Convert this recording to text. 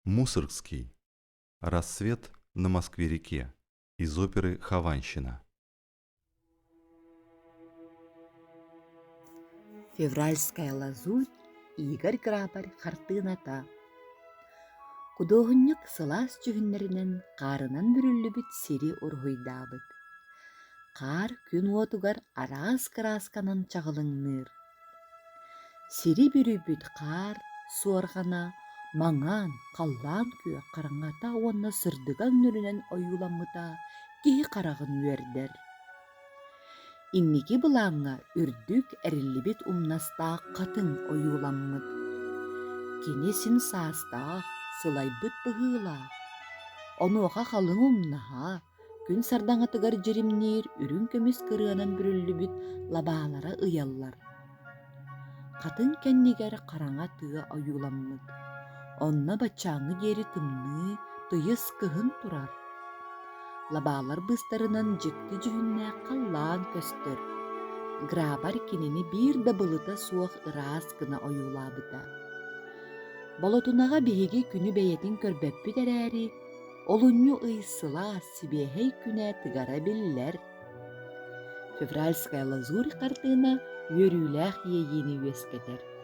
Мусоргский. Рассвет на Москве-реке из оперы «Хованщина». Февральская лазурь Игорь Грабарь хартыыната Худуоһунньук сылаас дьүһүннэринэн хаарынан бүрүллүбүт сири уруһуйдаабыт. Хаар күн уотугар араас кыраасканан чаҕылыҥныыр. Сири бүрүйбүт хаар суорҕана маҥан, халлаан күөх хараҥата уонна сырдыга өҥнөрүнэн ойууламмыта киһи хараҕын үөрдэр. Инники былааҥҥа үрдүк эриллибит умнастаах хатыҥ ойууламмыт. Кини син саастаах, сылайбыт быһыылаах. Онуоха халыҥ умнаһа, күн сардаҥатыгар дьиримниир үрүҥ көмүс кырыанан бүрүллүбүт лабаалара ыйаллар. Хатыҥ кэннигэр хараҥа тыа ойууламмыт. Онно баччааҥҥы диэри тымныы, тыйыс кыһын турар. Лабаалар быыстарынан дьикти дьүһүннээх халлаан көстөр. Грабарь кинини биир да былыта суох ыраас гына ойуулаабыта. Болотунаҕа биһиги күнү бэйэтин көрбөппүт эрээри, олунньу ый сылаас, сибиэһэй күнэ тыгара биллэр. Февральская лазурь хартыына үөрүүлээх иэйиини үөскэтэр.